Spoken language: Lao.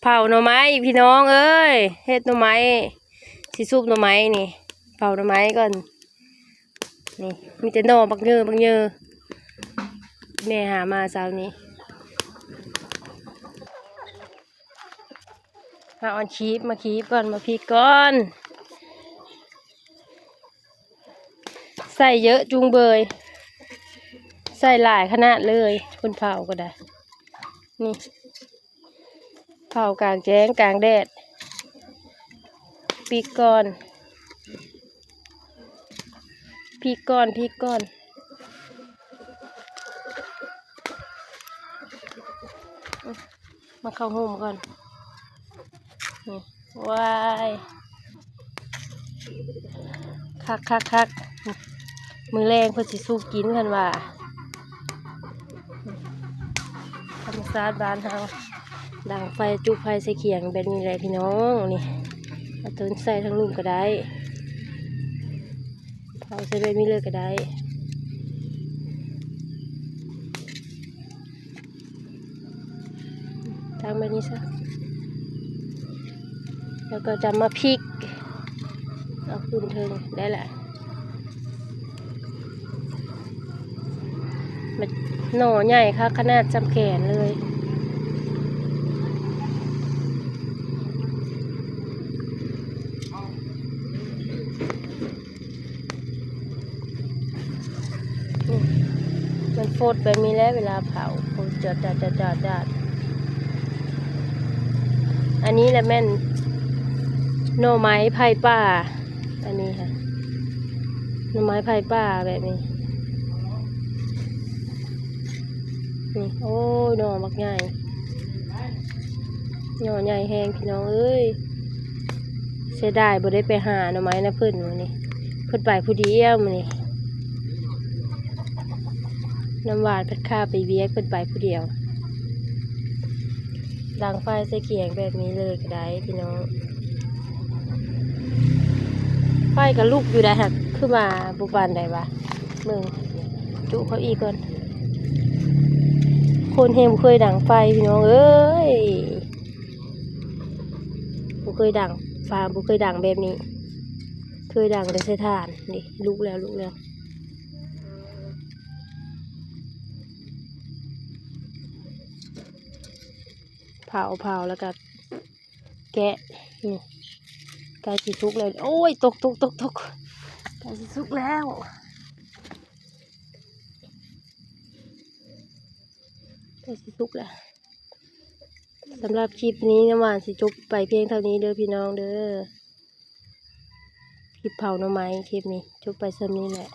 ເຜົາໜໍ່ໄມ້ພີ່ນ້ອງເອີຍ ເຮັດໜໍ່ໄມ້ ຊິຊຸບໜໍ່ໄມ້ນີ້ ເຜົາໜໍ່ໄມ້ກ່ອນ. ນີ້ມີແຕ່ໜໍ່ບັກເຍີບັກເຍີ ແມ່ຫາມາເຊົ້ານີ້. ຫາເອົາອັນຄີບມາຄີບກ່ອນ ມາພິກກ່ອນ. ໃສ່ເຍີະຈຸງເບີຍ ໃສ່ຫຼາຍຂະໜາດເລີຍ ຄົນເຜົາກໍໄດ້. ນີ້ ເຜົາກາງແຈ້ງກາງແດດ ພິກກ່ອນ ພິກກ່ອນ ພິກກ່ອນ. ມາເຂົ້າຮົ່ມກ່ອນ. ນີ້ ວ້າຍ ຄັກໆໆ ມື້ແລງເພິ່ນຊິສູ່ກິນ ເພິ່ນວ່າ. ທຳມະຊາດບ້ານເຮົາ ດັງໄຟ ຈຸໄຟໃສ່ຂຽງແບບນີ້ແຫຼະພີ່ນ້ອງ. ນີ້ ເອົາຕົ້ນໃສ່ທາງລຸ່ມກໍໄດ້ ເຜົາໃສ່ແບບນີ້ເລີຍກໍໄດ້. ຕັ້ງແບບນີ້ຊະ ແລ້ວກໍຈະມາພິກເອົາຂຶ້ນເທິງໄດ້ລະ. ມັນໜໍ່ໃຫຍ່ຄັກຂະໜາດ ສ່ຳແຂນເລີຍ. ມັນຟົດແບບນີ້ແຫຼະ ເວລາເຜົາ ຟົດຈອດໆໆໆ. ອັນນີ້ແຫຼະແມ່ນໜໍ່ໄມ້ໄຜ່ປ່າ ອັນນີ້ຫະ ໜໍ່ໄມ້ໄຜ່ປ່າແບບນີ້. ນີ້ ໂອ້ຍ ໜໍ່ບັກໃຫຍ່ ໜໍ່ໃຫຍ່ແຮງພີ່ນ້ອງເອີຍ. ເສຍດາຍບໍ່ໄດ້ໄປຫາໜໍ່ໄມ້ນຳເພິ່ນມື້ນີ້ ເພິ່ນໄປຜູ້ດຽວມື້ນີ້. ນ້ຳຫວານພັດຂ້າໄປວຽກ ເພິ່ນໄປຜູ້ດຽວ. ດັງໄຟໃສ່ຂຽງແບບນີ້ເລີຍກໍໄດ້ພີ່ນ້ອງ. ໄຟກໍລຸກຢູ່ໄດ໋ ຫາກຄືວ່າບໍ່ປານໃດວະ. ເບິ່ງ ຈຸເຂົ້າອີກກ່ອນ. ຄົນແຮງບໍ່ເຄີຍດັງໄຟພີ່ນ້ອງເອີຍ ບໍ່ເຄີຍດັງ ຟ້າບໍ່ເຄີຍດັງແບບນີ້ ເຄີຍດັງແຕ່ໃສ່ຖ່ານ. ນີ້ ລຸກແລ້ວ ລຸກແລ້ວ. ເຜົາ ເຜົາແລ້ວກໍແກະ. ນີ້ ໃກ້ຊິສຸກແລ້ວ. ໂອ້ຍ ຕົກ ຕົກ ຕົກ ຕົກ ໃກ້ຊິສຸກແລ້ວ ໃກ້ຊິສຸກແລ້ວ. ສຳລັບຄລິບນີ້ ນ້ຳຫວານຊິຈົບໄປພຽງເທົ່ານີ້ເດີພີ່ນ້ອງເດີ. ຄລິບເຜົາໜໍ່ໄມ້ ຄລິບນີ້ຈົບໄປສ່ຳນີ້ແຫຼະ.